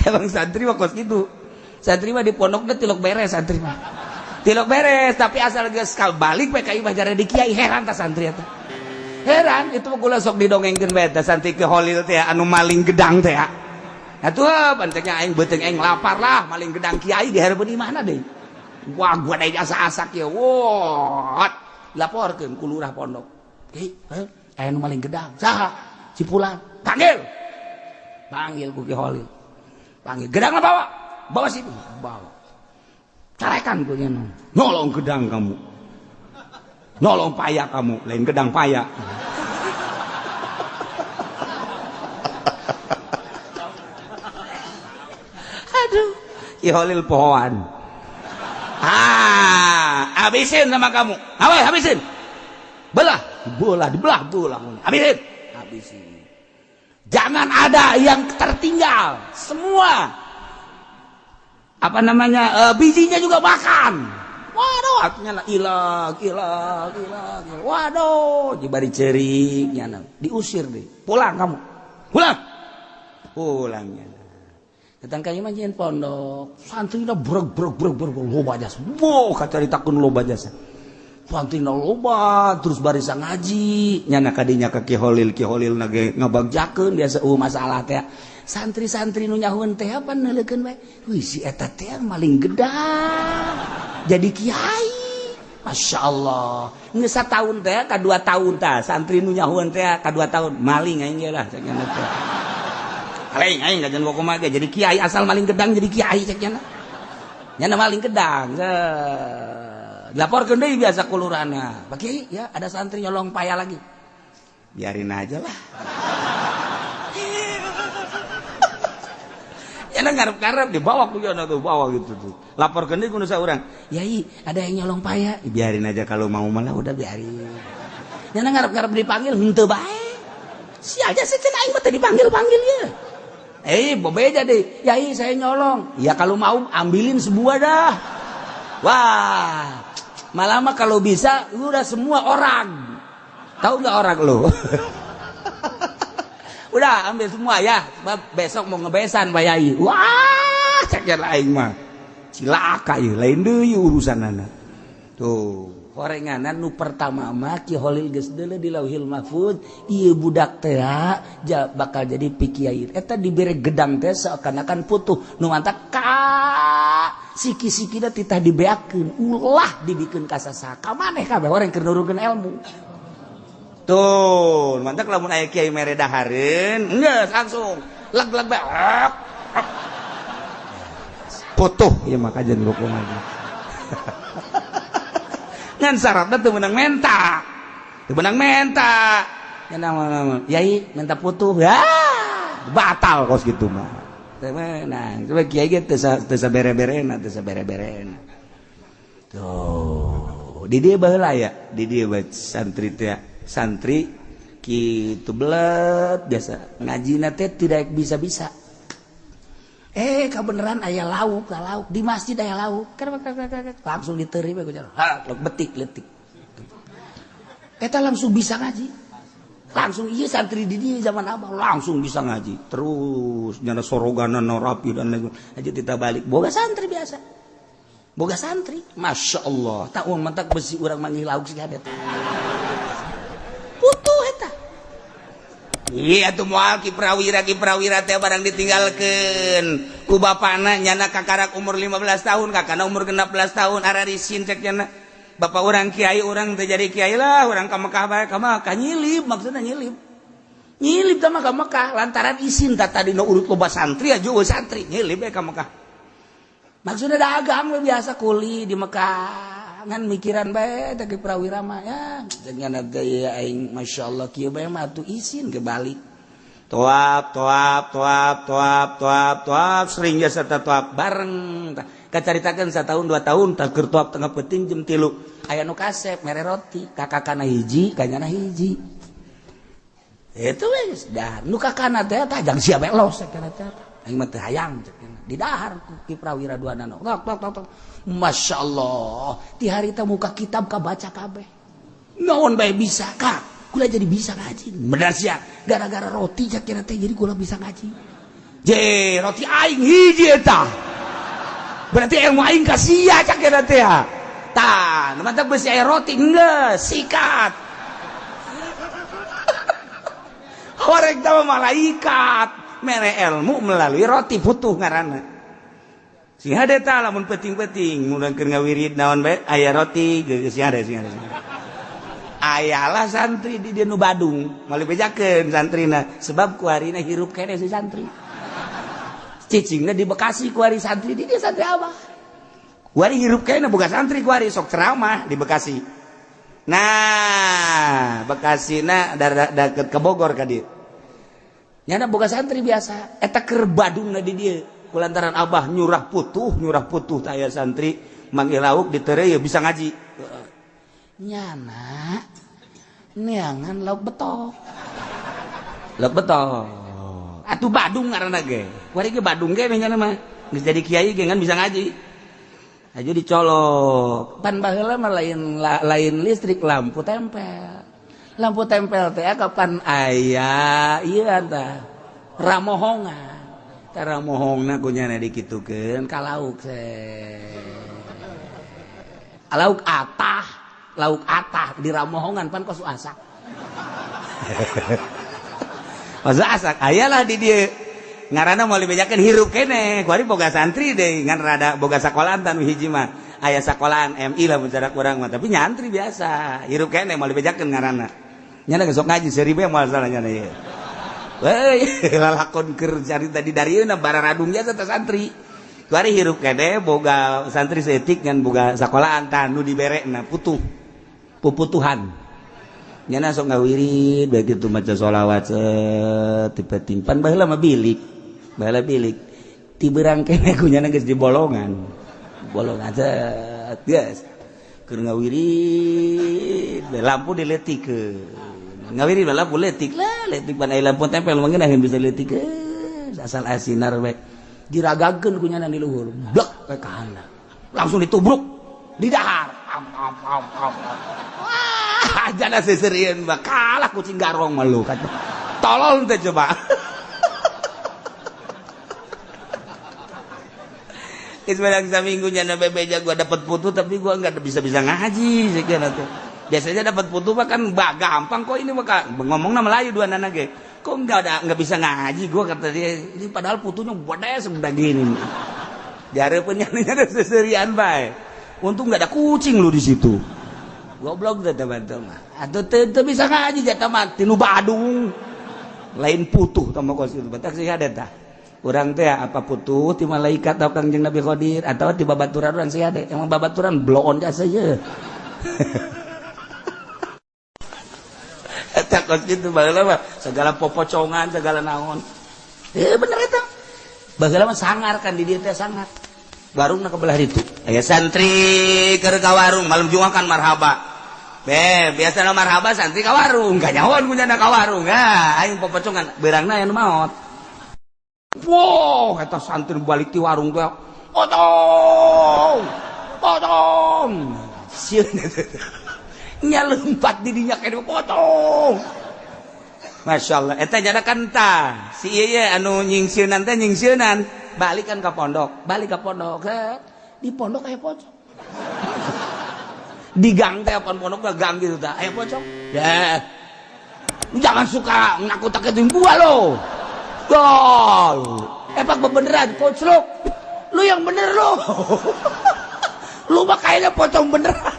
Emang santri mah kos gitu. Santri mah di pondok teh tilok beres, santri mah tilok beres, tapi asal geus balik we ka imah jare di kiai. Heran tah santri eta, heran. Itu mah kula sok didongengkeun bae tah santri ke Holil teh anu maling gedang teh. Atuh panteknya aing beuteung aing lapar lah, maling gedang kiai di hareupeun imahna deui. Wah, gua deui asa-asak ya. Wah, laporkeun ku lurah pondok. Kiai, aya nu maling gedang. Saha? Si Fulan. Panggil. Panggil ku Ki Holil. Panggil. Gedangna bawa. Bawa sini. Bawa. Carekan ku nya. Nolong gedang kamu. Nolong paya kamu, lain gedang paya. Aduh, Ki Holil pohoan. Ah, habisin sama kamu. Awas, habisin. Belah, belah, dibelah, belah. Habisin. Habisin. Jangan ada yang tertinggal. Semua. Apa namanya? Bijinya juga makan. Waduh, artinya lah ilang, ilang, ilang. Waduh, jibari cerik nyana. Diusir deh. Pulang kamu. Pulang. Pulangnya. Datang ka imah nyieun pondok, santrina breg breg breg breg loba jasa. Wow, kacaritakeun loba jasa. Santrina loba, terus barisan ngaji. Nyana kadinya ka Ki Holil, Ki Holil nage ngabagjakeun biasa masalah teh. Santri-santri nu nyahueun teh apa neuleukeun bae. Wih, si eta teh maling gedang. Jadi kiai. Masya Allah. Geus sataun teh ka 2 tahun tah santri nu nyahueun teh ka 2 tahun maling aing ge lah cek nya teh. Aing aing kajian kumaha ge jadi kiai asal maling gedang jadi kiai cek nya. Nya maling gedang. Dilaporkeun deui biasa kulurana. Pak Kiai, ya ada santri nyolong paya lagi. Biarin aja lah. Ya ngarep-ngarep dibawa ku nya tuh bawa gitu tuh. Laporkeun deui ku nu saurang. Yai, ada yang nyolong paya. Biarin aja kalau mau malah udah biarin. Nya ngarep-ngarep dipanggil henteu bae. Si aja sih cenah aing mah teu dipanggil-panggil ya. Bebeja deh. Yai, saya nyolong. Ya kalau mau ambilin sebuah dah. Wah, malah mah kalau bisa udah semua orang. Tahu nggak orang lu? Udah ambil semua ya. Besok mau ngebesan Pak Yai. Wah, cek aing mah. Cilaka ieu, lain deui urusanana. Tuh, horenganan nu pertama mah Ki Holil geus deuleu di Lauhil Mahfuz, ieu budak teh bakal jadi pikiai. Eta dibere gedang teh seakan-akan putuh. Nu mantak ka siki-sikina titah dibeakeun, ulah dibikeun ka sasaha. Ka maneh kabeh orang keur nurunkeun ilmu. Tuh, mantak lamun aya kiai mere dahareun, geus langsung leg-leg bae. Putuh ieu mah kajian hukum aja. Ngan syaratna teu meunang menta. Teu meunang menta. Nya nama yai minta putuh ya batal kos gitu mah. Teu meunang. Coba kiai ge teu sabere-berena, teu sabere-berena. Tuh, di dieu baheula ya, di dieu bae santri teh. Santri kitu belet biasa ngajina teh tidak bisa-bisa. Kebeneran aya lauk, lauk di masjid aya lauk. Langsung diterima ku jalan. Ha, betik letik. Eta langsung bisa ngaji. Langsung ieu santri di dieu zaman abah langsung bisa ngaji. Terus nyana soroganan rapi dan lain. Aja kita balik boga santri biasa. Boga santri, Masya Allah. Tak uang mentak besi urang manggih lauk sih hadet. Putuh eta. Iya tuh moal Ki Prawira teh barang ditinggalkeun ku bapana nyana kakarak umur 15 tahun kakana umur 16 tahun ararisin cek nyana bapak urang kiai urang teh jadi kiai lah urang ka Mekah bae ka Mekah nyilip maksudna nyilip nyilip teh mah ka Mekah lantaran isin tah tadi nu urut loba santri aja eueuh santri nyilip bae ka Mekah maksudna dagang we biasa kuli di Mekah ngan mikiran bae teh Ki Prawira mah ya dengan gaya aing masyaallah kieu bae mah atuh isin kebalik toap toap toap toap toap toap sering jasa toap bareng kacaritakeun satahun 2 tahun tah keur toap tengah peuting jam 3 aya nu kasep mere roti kakakana hiji kanyana hiji itu we geus dahar nu kakana teh tah jang sia bae los kana teh aing mah teu hayang cek di dahar ku Ki Prawira dua nano tok tok tok. Masya Allah ti harita muka kitab kabaca kabeh naon bae bisa ka kula jadi bisa ngaji bener sia gara-gara roti cak kira teh jadi kula bisa ngaji. Je roti aing hiji eta. Berarti ilmu aing ka sia cak eta teh. Tah, nu mantap beusi aya roti geus sikat. Horeg tah malaikat mere ilmu melalui roti putuh ngaranna. Sing hade tah lamun peuting-peuting mun keur ngawirid naon bae aya roti geus sing hade sing hade. Ayalah santri di dieu nu Badung, moal dibejakeun santrina sebab kuarina hirup keneh si santri. Cicingna di Bekasi kuari santri di dieu santri abah. Kuari hirup keneh boga santri kuari sok ceramah di Bekasi. Nah, Bekasina deket ke Bogor ka dieu. Nyana boga santri biasa, eta keur Badungna di dieu. Kulantaran abah nyurah putuh tah aya santri manggil lauk ditereu bisa ngaji. Nyana neangan lauk betok. Lauk betok. Atuh Badung ngaranna ge. Kuari ge Badung ge nyana mah. Geus jadi kiai ge ngan bisa ngaji. Aja dicolok. Pan baheula mah lain listrik lampu tempel. Lampu tempel teh kapan aya ieu tah ramohongan. Tah ramohongna ku nyana dikitukeun ka lauk Lauk atah, lauk atah di ramohongan pan kos asak. Kos asak ayalah di dieu. Ngaranna moal dibejakeun hirup keneh. Kuari boga santri deui ngan rada boga sakolahan tan hiji mah. Aya sakolahan MI lah mun cara kurang mah, tapi nyantri biasa. Hirup keneh moal dibejakeun ngaranna. Nyana geus sok ngaji seribu yang moal salah nyana ieu. Weuh, lalakon keur carita di darieuna bararadung jasa teh santri. Kuari hirup keneh boga santri seetik ngan boga sakolahan tah nu diberekna putuh. Puputuhan. Nyana sok ngawirid begitu maca sholawat tipe timpan baheula mah bilik. Baheula bilik. Ti beurang keneh ku nyana geus di bolongan. Bolongan set geus. Keur ngawirid lampu diletikeun. Ngawirid lampu letik lah, letik pan aya lampu tempel mah ngeunaheun bisa diletikeun. Asal asinar we. Diragagkeun ku nyana di luhur. Blek we ka handap. Langsung ditubruk di dahar. Am am am am. Wah, jana seserian mah kalah kucing garong mah lu. Tolol teh coba. Geus belang saminggu nyana bebeja gua dapat putu tapi gua enggak bisa-bisa ngaji sekian atuh. Biasanya dapat putu mah kan gampang kok ini mah ngomongna Melayu dua nana ge. Kok enggak bisa ngaji gua kata dia. Ini padahal putunya bodes udah gini. Dihareupeun nyana seserian bae. Untung enggak ada kucing lu di situ. Goblok teh teman-teman. Atuh teu bisa ngaji jatah mah tinu Badung. Lain putuh tah mah kos kitu. Batak sih ada tah. Urang teh apa putuh ti malaikat atau Kangjeng Nabi Khidir atau ti babaturan urang sih ada. Emang babaturan bloon jasa ye. Eta kos kitu baheula mah segala popocongan, segala naon. Bener eta. Baheula mah sangar kan di dieu teh sangar. Warungna ke belah ditu. Aya santri keur ka warung malam Jumat kan marhaba. Be, biasana marhaba santri ka warung, kanyahoan ku nyana ka warung. Ah, aing popocongan beurangna aya nu maot. Wow, eta santri balik ti warung teh. Potong. Potong. Sieun nya lompat di dinya kene potong. Masya Allah, eta jada kan tah. Si ieu ye anu nyingsieunan teh nyingsieunan, balik kan ka pondok, balik ka pondok. Di pondok aya pocong. Di gang teh apaan pondok ke gang gitu tah, aya pocong. Ya. Jangan suka nakut-nakutin gua lo. Gol. Epak bebeneran koclok. Lu yang bener lu. Lu mah kayaknya pocong beneran.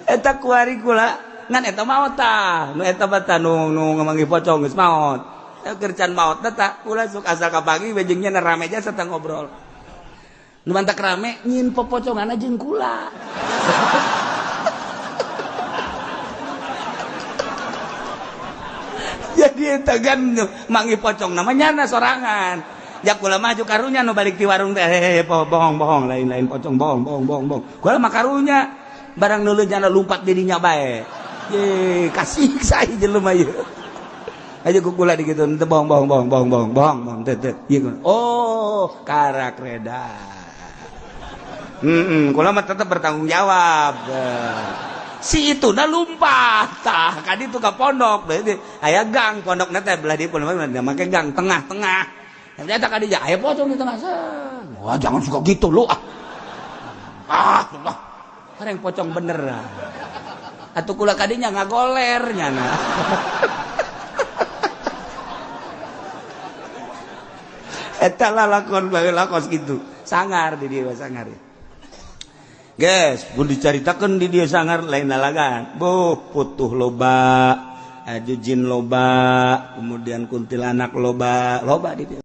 Eta kuari kula ngan eta maot tah. Nu eta mah tah nu ngamanggih pocong geus maot. Kerjaan maot tah kula sok asal kapanggih we jeung nya rame jasa tah ngobrol. Nu mantak rame nyin popocongan jeung kula. Jadi eta kan manggih pocong namanya nyana sorangan. Jak kula maju karunya nu balik ti warung teh bohong-bohong lain-lain pocong bohong bohong bohong bohong. Kula mah karunya barang nulun nyana lumpat dirinya bae. Ye kasih saya jelema ieu. Aja ku kula dikitu teu bohong bohong bohong bohong bohong bohong bohong teu teu. Ieu oh karak reda. Kula mah tetep bertanggung jawab. Si itu dah lompat tah ka ditu ka pondok. Berarti aya gang, pondok teh belah di pondok make gang tengah-tengah. Ternyata ka dinya aya pocong di tengah. Wah, jangan suka gitu lu, ah. Ah, Allah. Yang pocong bener. Atuh kula kadinya ngagoler nyana. Eta lalakon baheula kos kitu. Sangar di dieu, sangar. Guys, pun dicaritakeun di dieu sangar lain lalagan. Buh, putuh loba, jin loba, kemudian kuntilanak loba, loba di dieu.